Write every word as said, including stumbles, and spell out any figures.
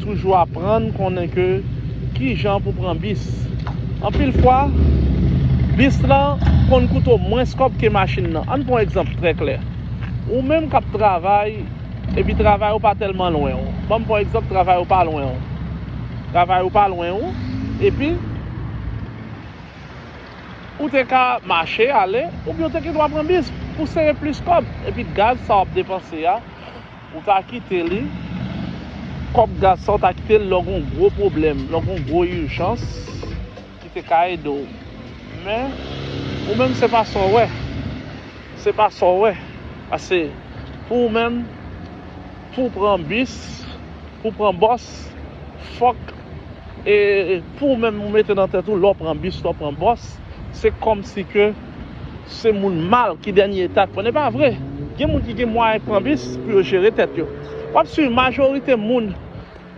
toujou aprann konnen ke kijan pou pran bis. Anpil fwa, bis lan konn koute w mwens kòb ke machin nan. Ann pran yon egzanp trè klè. Ou menm k ap travay, epi travay ou pa tèlman lwen w. Ban m pran egzanp, travay ou pa lwen w. Travay ou pa lwen w, epi ou te ka mache ale, oubyen ou te gen dwa pran bis pou sere plis kòb. Epi gaz sa w ap depanse a, ou ta kite li, kòb gaz sa w ta kite l lè w gen yon gwo pwoblèm, lè w gen yon gwo ijans ki te ka ede w. Men, ou menm se pa sa w wè. Se pa sa w wè. Paske pou ou menm, pou w pran bis, pou w pran bòs, fòk, e, pou ou menm ou mete nan tèt ou, lè w pran bis, lè w pran bòs, se kòmsi ke se moun mal ki dènye eta k pran. E pa vre. Gen moun ki gen mwayen pran bis pou yo jere tèt yo. W ap swiv majorite moun